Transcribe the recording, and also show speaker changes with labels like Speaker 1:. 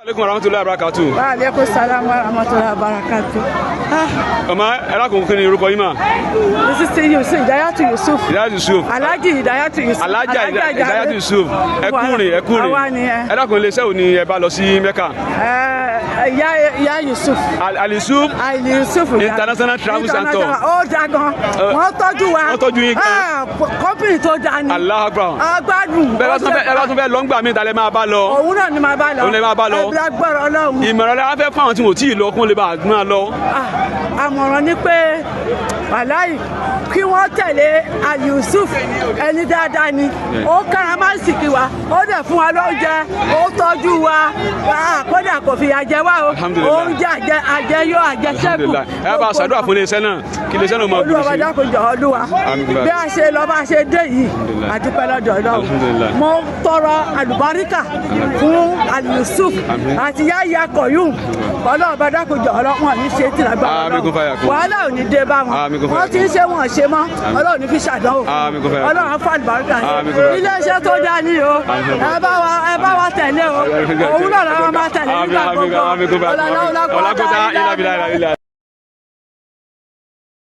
Speaker 1: Aleykum warahmatullahi wabarakatuh.
Speaker 2: Wa aleykum salam wa rahmatullahi wa barakatuh. Ah,
Speaker 1: Ọmọ ẹlẹ́kùn, kí ni orúkọ yín mà?
Speaker 2: This is Yusuf Hidayatu Yusuf.
Speaker 1: Hidayatu Yusuf.
Speaker 2: Alhaji Hidayatu Yusuf.
Speaker 1: Alhaja Hidayatu Yusuf, ẹkúnrin ẹkúnrin.
Speaker 2: Àwa ni ẹ.
Speaker 1: Ẹlẹ́kùn, iléeṣẹ́ wo ni ẹ bá lọ sí Mẹ́kà?
Speaker 2: Ẹ ya ya Yusuf.
Speaker 1: Al Yusuf.
Speaker 2: Ali Yusuf.
Speaker 1: International Travel Center.
Speaker 2: Ó da gan. Wọ́n tọ́jú wa.
Speaker 1: Wọ́n tọ́jú yín gan.
Speaker 2: Ah, company tó da ni.
Speaker 1: Allahu Akbar.
Speaker 2: Agbádùn.
Speaker 1: Bẹ́ẹ̀ bá tún fẹ́, ẹ bá tún fẹ́ lọ́ngbà mi ìdálẹ́ máa bá lọ.
Speaker 2: Òun náà ni màá bá lọ.
Speaker 1: Òun lè máa bá lọ.
Speaker 2: Ẹ lágbára Ọlọ́run.
Speaker 1: Ìmọ̀ràn la fẹ́ fún àwọn tí wọ́n tí ì lọ kún lè bá a máa lọ.
Speaker 2: Ah, àmọ̀ràn ni pé wàláì, kí wọ́n tẹ̀lé Ali Yusuf, ẹni dáadáa ni. Ó káràmásìkì wa, ó dẹ̀ fún wa lóúnjẹ, ó tọ́jú wa. Ah, kódà kò fìyà jẹ wá o.
Speaker 1: Alhamdulillah.
Speaker 2: Oúnjẹ àjẹ àjẹyó àjẹsẹ́kù.
Speaker 1: Alhamdulillah. Ẹ bá a ṣàdúrà fún iléeṣẹ́ náà kí iléeṣẹ́ náà máa gbòòrò
Speaker 2: Olúwa
Speaker 1: sí i.
Speaker 2: dákun jọ̀ọ́, Olúwa.
Speaker 1: Àmín.
Speaker 2: Bí a ṣe lọ, bá a ṣe dé yìí,
Speaker 1: Alhamdulillah.
Speaker 2: a dúpẹ́ lọ́dọ̀ Ọlọ́run.
Speaker 1: Alhamdulillah.
Speaker 2: Mo tọrọ àlùbáríkà fún Ali Yusuf
Speaker 1: Àmín.
Speaker 2: àti Yáyà Kọ̀yún. Ọlọ́run bá dákun jọ̀ọ́, Ọlọ́run ò ní ṣe tìlágbá.
Speaker 1: Àmín, kún fàyà kún.
Speaker 2: Wàhálà ò ní dé bá wọn.
Speaker 1: Àmín, kún fàyà
Speaker 2: Wọ́n ti ń ṣe, wọn ṣe mọ́. Ọlọ́run ní fi ṣàdánwò.
Speaker 1: Àmín, kún fàyà kún.
Speaker 2: Ọlọ́run á fà àlùbáríkà sí.
Speaker 1: Àmín, kún fàyà kún.
Speaker 2: Iléeṣẹ́ tó dá ní o. Ẹ bá wa tẹ̀lé o. Òun náà làwọn máa tẹ̀lé nígbà
Speaker 1: Àmín,
Speaker 2: gbogbo.
Speaker 1: àmín, kún fàyà kún.
Speaker 2: Ọlọ́run
Speaker 1: Ọlá kúta ilà bìlà ilà.